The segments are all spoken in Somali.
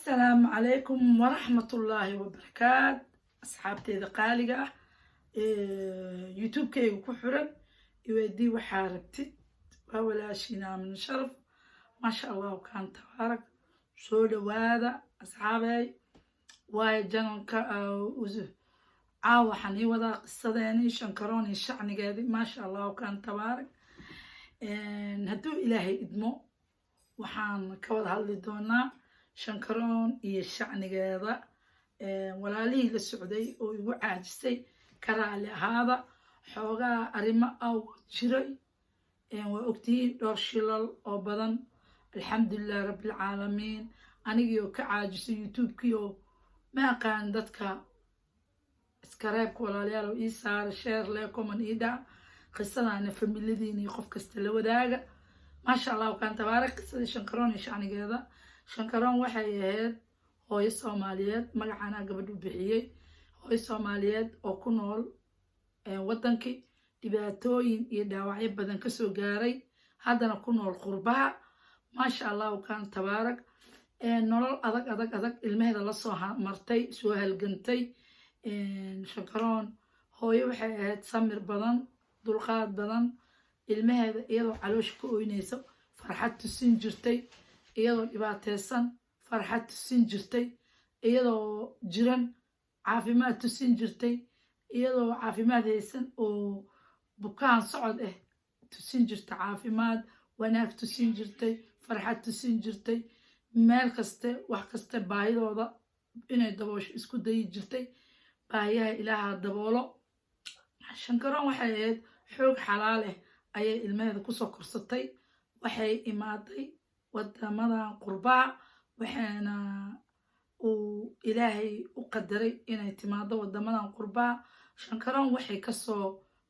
Asalaamu calaykum waraxmatullaahi wabarakaat. Asxaabteyda qaaliga ah, YouTube-kayga ku xiran, iweydii waxaa rabtid. Waa walaashiin Aamin Sharaf. Maasha Allahu kaan tabaarak. Soo dhawaada, asxaabey. Waayo channelka caawa waxaan ii wadaa qisadeeni Shankaroon iyo shacnigeedii. Maasha Allahu kaan tabaarak. Hadduu Ilaahay idmo, waxaan ka wada hadli doonaa Shankaroon iyo shacnigeeda. Walaalihii la socday oo igu caajisay, ka raali ahaada. Xoogaa arrimo awgood jiray, waa ogtihiin, dhowr shilal oo badan. Alxamdulilah rabbilcaalamiin. Anigii oo ka caajisay YouTube-kii oo ma aqaan dadka subscribe-ka, walaalayaal, oo ii saara, share le, comment ii dhac, qisadaana familiadiina iyo qof kasta la wadaaga. Maasha Allahu kaan tabaarak. Qisadii Shankaroon iyo shacnigeeda. Shankaroon waxay ahayd hooyo Soomaaliyeed, magacaana gabadh u bixiyey, hooyo Soomaaliyeed oo ku nool waddankii, dhibaatooyin iyo dhaawacyo badan kasoo gaaray, haddana ku nool qurbaha. Maasha Allahu kaan tabaarak. Nolol adag adag adag ilmaheeda lasoo martay, soo halgantay. Shankaroon hooyo waxay ahayd samir badan, dulqaad badan. Ilmaheeda iyadoo caloosha ka oynayso farxad tusin jirtay, iyadoo dhibaateysan farxad tusin jirtay, iyadoo jiran caafimaad tusin jirtay, iyadoo caafimaad haysan oo bukaan socod ah tusin jirtay, caafimaad wanaag tusin jirtay, farxad tusin jirtay, meel kaste, wax kaste baahidooda inay daboosho isku dayi jirtay. Baahiyaha Ilaaha daboolo. Shankaroon waxay ahayd xoog xalaal ah ayay ilmaheeda kusoo korsatay. Waxay imaaday wadamadan qurbaha, waxaana uu Ilaahay u qadaray inay timaado wadamadan qurbaha. Shankaroon waxay kasoo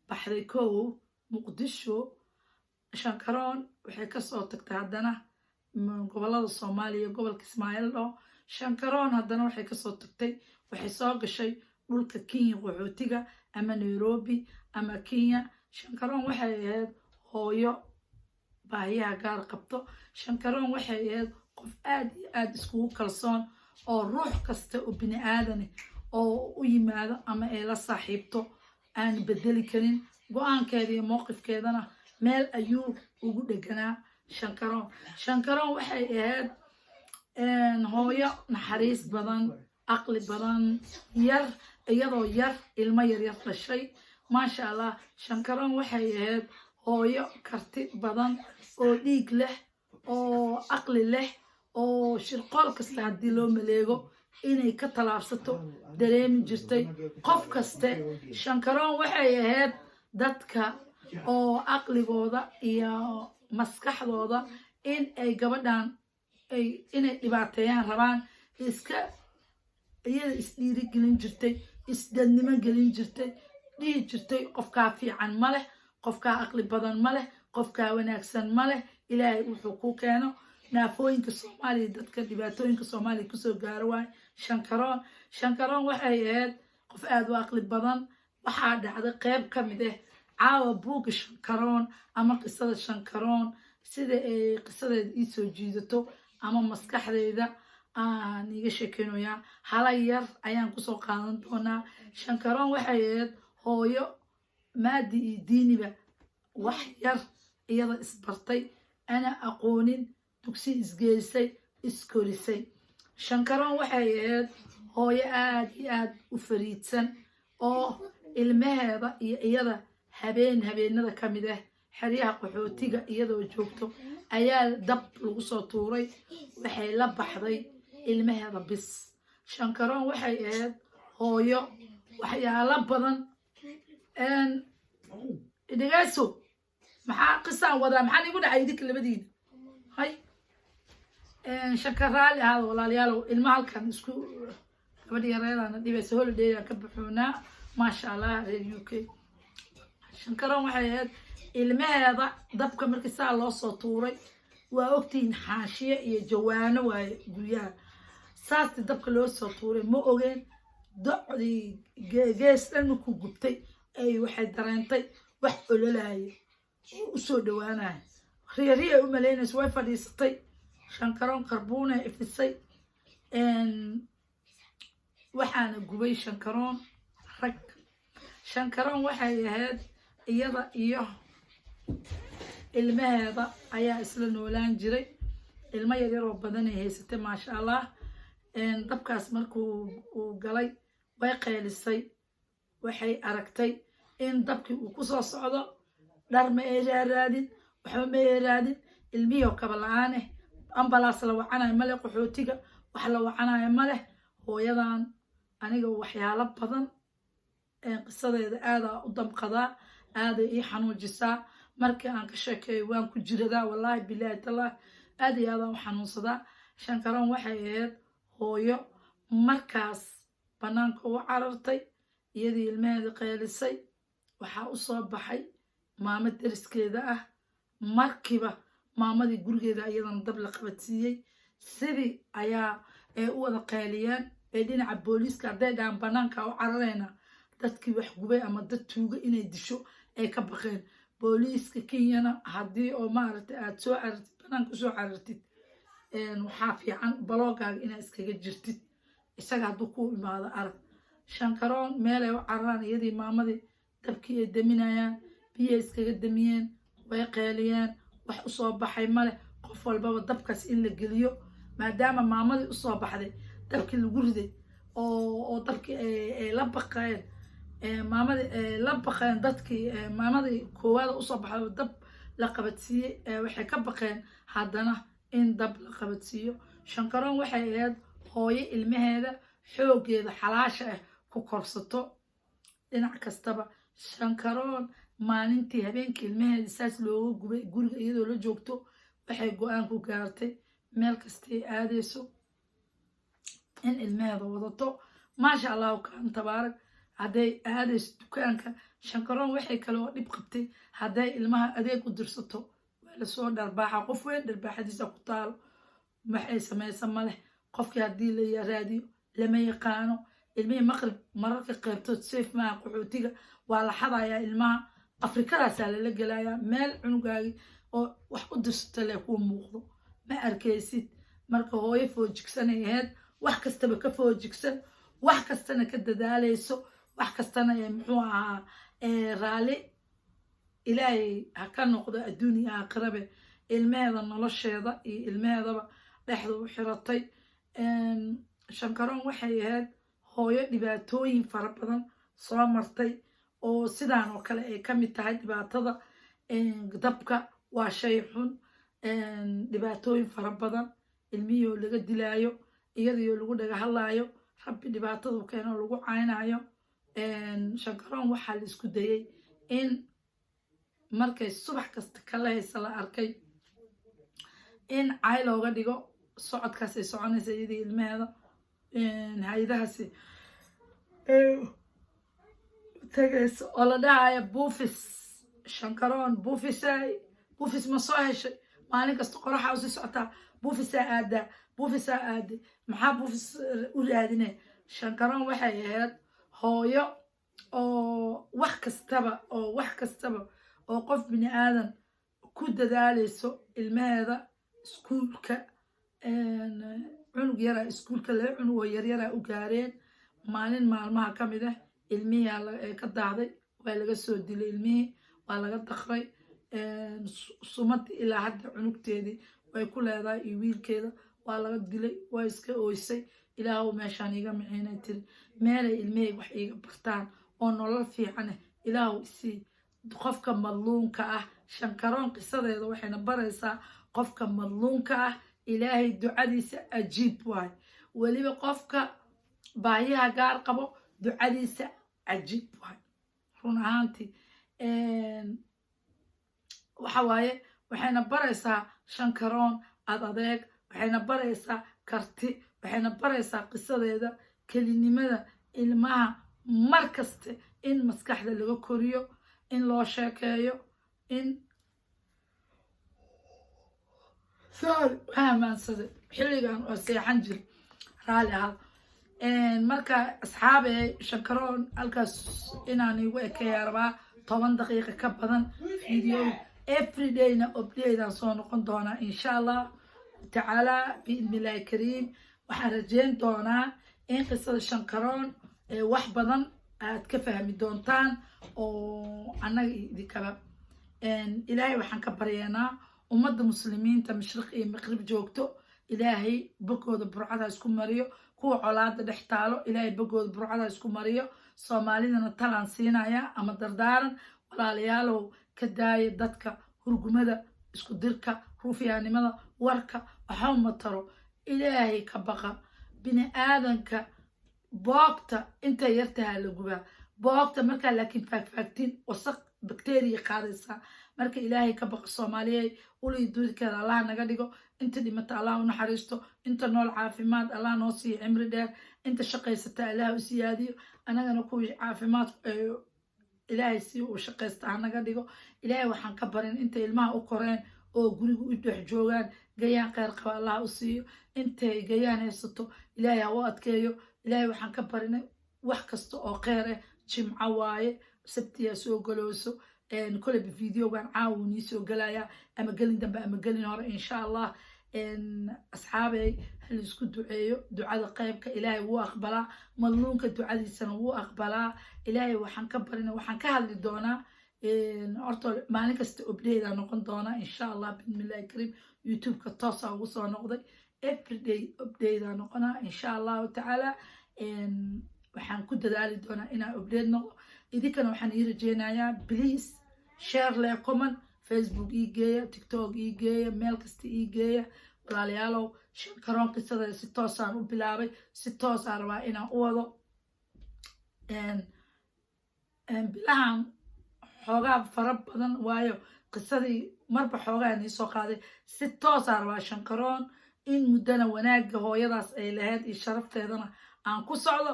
baxday kow Muqdisho. Shankaroon waxay kasoo tagtay haddana gobolada Soomaaliya, gobolka Ismaaciil dhaho. Shankaroon haddana waxay kasoo tagtay, waxay soo gashay dhulka Kenya, qaxootiga ama Nairobi ama Kenya. Shankaroon waxay ahayd hooyo baahiyaha gaar qabto. Shankaroon waxay ahayd qof aad iyo aad iskugu kalsoon, oo ruux kasta oo bini aadane oo u yimaado ama ay la saaxiibto aan bedeli karin go-aankeeda iyo mowqifkeedana meel ayuu ugu dheganaa. Shankaroon waxay ahayd hooyo naxariis badan, aqli badan, yar iyadoo yar ilmo yaryar dhashay. Maasha Allah. Shankaroon waxay ahayd hooyo karti badan oo dhiig leh oo aqli leh, oo shirqool kasta haddii loo maleego inay ka tallaabsato dareemi jirtay qof kaste. Shankaroon waxay ahayd dadka oo aqligooda iyo maskaxdooda in ay gabadhan ay inay dhibaateeyaan rabaan iska iyada isdhiiri gelin jirtay, isdadnimo gelin jirtay, dhihi jirtay: "Qofkaa fiican ma leh, qofkaa aqli badan ma leh, qofkaa wanaagsan ma leh." Ilaahay wuxuu ku keeno naafooyinka Soomaaliya, dadka dhibaatooyinka Soomaaliya kusoo gaaro waay Shankaroon. Shankaroon waxay ahayd qof aada u aqli badan. Waxaa dhacday qeyb ka mid ah caawa buugga Shankaroon ama qisada Shankaroon, sida ay qisadeeda iisoo jiidato ama maskaxdeyda aan iga sheekeynayaa, hala yar ayaan kusoo qaadan doonaa. Shankaroon waxay ahayd hooyo maadi iyo diiniba wax yar iyada isbartay, ana aqoonin, dugsi isgeysay, iskorisay. Shankaroon waxay ahayd hooyo aad iyo aad u fariidsan oo ilmaheeda iyo iyada habeen habeenada ka mid ah xeryaha qaxootiga iyadoo joogto ayaa dab lagu soo tuuray. Waxay la baxday ilmaheeda bis. Shankaroon waxay ahayd hooyo waxyaalo badan. Dhegeyso, maxaa qisaan wadaa? Maxaa igu dhacay idinka labadiina? Hay, Shankar, raali ahaada, walaalayaalow. Ilma halkan isku gabadh yareedana dhibaysa. Holidayaan ka baxoonaa, maasha Allah, reer UK. Shankaroon waxay ahayd ilmaheeda dabka markii saa loo soo tuuray, waa ogtihiin, xaashiye iyo jawaano waaye guryaha, saasti dabka loo soo tuuray ma ogeen. Docdii gees dhan markuu gubtay ay waxay dareentay wax ololaya oo usoo dhawaanaya. Riyariya u malaynaysa, way fadhiisatay. Shankaroon karbuunay ifisay. Waxaana gubay Shankaroon rag. Shankaroon waxay ahayd iyada iyo ilmaheeda ayaa isla noolaan jiray. Ilmo yaryar oo badanay haysatay, maasha Allah. Dabkaas markuu uu galay, way qaylisay. Waxay aragtay in dabkii uu kusoo socdo. Dhar ma ay raaraadin, waxba ma ay raadin. Ilmihii oo kaba la-aan eh, ambalaas la wacanayo male, qaxootiga wax la wacanayo maleh. Hooyadan aniga waxyaalo badan qisadeeda aadaa u damqadaa, aaday ii xanuujisaa. Markii aan ka sheekeeyo waan ku jiradaa, wallaahi, bilaahi, tallahi, aad iyo aadaan u xanuunsadaa. Shankaroon waxay ahayd hooyo markaas bannaanka u carartay, iyadii ilmaheeda qeylisay. Waxaa u soo baxay maamo deriskeeda ah. Markiiba maamadii gurigeeda iyadana dab la qabadsiiyey. Sidii ayaa ay u wada qeyliyeen ee dhinaca booliiska hadday dhahaan bannaanka u cararayna, dadkii wax gubay ama dad tuuga inay disho ay ka baqeen. Booliiska Kenyana haddii oo maaragtay aad soo carartid, banaanka usoo carartid, waxaa fiican baloogaaga inaad iskaga jirtid. Isaga hadduu ku imaado arag. Shankaroon meelay u cararaan, iyadii maamadii dabkii ay daminayaan, biyay iskaga damiyeen, way qeeliyeen, wax usoo baxay male. Qof walbaba dabkaas in la geliyo, maadaama maamadii usoo baxday dabkii lagu riday oo dabkii ay la baqeen, maamadii ay la baqeen, dadkii maamadii koowaada usoo baxday dab la qabadsiiyey, waxay ka baqeen haddana in dab la qabadsiiyo. Shankaroon waxay ahayd hooyo ilmaheeda xooggeeda xalaasha ah ku korsato dhinac kastaba. Shankaroon maalintii habeenkii ilmaheeda saas looga gubay guriga iyadoo la joogto, waxay go-aan ku gaartay meel kastay aadayso in ilmaheeda wadato. Maasha Allahu kaan tabaarak. Hadday aadayso dukaanka, Shankaroon waxay kale oo dhib qabtay, hadday ilmaha adeeg u dirsato waa lasoo dharbaaxa. Qof weyn dharbaaxadiisa ku taalo, waxay samaysa maleh. Qofkii haddii la raadiyo lama yaqaano. Ilmihii maqrib mararka qaybtood safe maaha. Qaxootiga waa la xadayaa ilmaha, Afrikadaasaa lala gelayaa. Meel cunugaagii oo wax u dirsata leh kuu muuqdo ma arkaysid. Marka hooyo foojigsanay ahayd, wax kastaba ka foojigsan, wax kastana ka dadaalayso, wax kastana muxuu ahaa, raalli Ilaahay ha ka noqdo adduun iyo aakhirabe. Ilmaheeda nolosheeda iyo ilmaheedaba dhexda u xiratay. Shankaroon waxay ahayd hooyo dhibaatooyin fara badan soo martay, oo sidaan oo kale ay ka mid tahay dhibaatada dabka. Waa shay xun. Dhibaatooyin fara badan, ilmihii oo laga dilaayo, iyadii oo lagu dhaga hadlaayo, Rabbi dhibaatadu keeno lagu caynayo. Shankaroon waxaa la isku dayay in markay subax kasta kala haysa la arkay in cay looga dhigo socodkaas ay soconaysa iyadii ilmaheeda, hay-adahaasi tagayso, oo la dhahaya buufis Shankaroon, buufisay, buufis ma soo heshay? Maalin kasta qoraxa usii socotaa, buufisaa aadaa, buufisaa aaday, maxaa buufis u raadine? Shankaroon waxay ahayd hooyo oo wax kastaba oo qof bini aadan ku dadaalayso. Ilmaheeda iskuulka, cunug yaraa iskuulka, laba cunug oo yaryaraa u gaareen. Maalin maalmaha ka mid ah ilmihii ka daahday, waa laga soo dilay ilmihii, waa laga daqray. Sumadii ilaa hadda cunugteedii way ku leedahay iyo wiilkeeda. Waa laga dilay, waa iska ooysay. "Ilaahow, meeshaan iiga miciinay," tiri, "meelay ilmahayga wax iiga bartaan oo nolol fiican ah Ilaahow isii." Qofka madluunka ah, Shankaroon qisadeeda waxayna baraysaa qofka madluunka ah Ilaahay ducadiisa ajiib waay. Weliba qofka baahiyaha gaar qabo ducadiisa cajiib waay. Run ahaantii waxa waaye, waxayna baraysaa Shankaroon ad adeeg, waxayna baraysaa karti, waxayna baraysaa qisadeeda kelinimada ilmaha mar kaste in maskaxda laga koriyo, in loo sheekeeyo, in sorry, waxaa amaansaday xilligan oo seexan jir, raali ahaad. Marka asxaabe, Shankaroon halkaas inaan igu ekeeya rabaa, 10 daqiiqa ka badan video. Everydayna update-aan soo noqon doonaa, insha Allah tacaala, biidni Illahi kariim. Waxaan rajeyn doonaa in qisada Shankaroon wax badan aad ka fahmi doontaan oo annaga idinkaba. Ilaahay waxaan ka baryaynaa ummadda Muslimiinta mashriq iyo maqrib joogto, Ilaahay bogooda burcada isku mariyo. Kuwa colaada dhex taalo, Ilaahay bogooda burcada isku mariyo. Soomaalidana talaan siinaya ama dardaaran: walaalayaalow, ka daaya dadka hurgumada, isku dirka, ruufyaanimada, warka waxba ma taro. Ilaahay ka baqa. Bini aadanka boogta intay yartahaa la gubaa boogta markaa, laakiin faagfaagtiin wasaq bakteriya qaadaysaa. Marka Ilaahay ka baqa, Soomaaliyey. Ulii duudkeeda Allah naga dhigo. Inta dhimata Allah u naxariisto, inta nool caafimaad Allah noo siiyo, cimri dheer. Inta shaqaysata Allah u siyaadiyo, anagana kuwii caafimaad Ilaahay si uu shaqaysta ha naga dhigo. Ilaahay waxaan ka barin intay ilmaha u koreen oo guriga u dhex joogaan, gayaan kheyr qaba Allah u siiyo. Intay gayaan haysato, Ilaahay ha u adkeeyo. Ilaahay waxaan ka barinay wax kasta oo kheyr ah. Jimco waaye, Sabtiyaa soo galooso. Koleyba videogan caawa nii soo gelayaa, ama gelin dambe ama gelin hore, insha Allah. Asxaabey, hala isku duceeyo. Ducada qeybka Ilaahay wuu aqbalaa, madluunka ducadiisana wuu aqbalaa. Ilaahay waxaan ka barina, waxaan ka hadli doonaa horta maalin kasta update noqon doonaa, insha Allah, bismillahi kariim. YouTube-ka toosa ugu soo noqday, everyday update noqonaa, insha Allahu tacaala. Waxaan ku dadaali doonaa inaan update noqdo. Idinkana waxaan ii rajeynayaa, please share le, comment, Facebook ii geeya, TikTok ii geeya, meel kasta ii geeya. Walaalayaalow, Shankaroon qisada si toosaan u bilaabay, si toosaan rabaa inaan u wado. Bilahan xoogaa fara badan waayo qisadii marba xoogaa nii soo qaaday. Si toosaan rabaa Shankaroon in muddana wanaagga hooyadaas ay lahayd iyo sharafteedana aan ku socdo.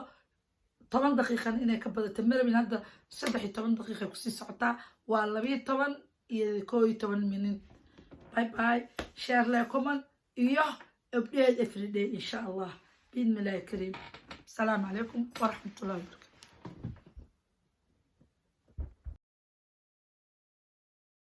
10 daqiiqan inay ka badato marabin. Hadda 13 daqiiqay kusii socotaa, waa 12 iyo 11 minute. Bye bye, share le, comment iyo update everyday, insha Allah, biidnillahi kariim. Asalaamu calaykum waraxmatullahi wabarakatu.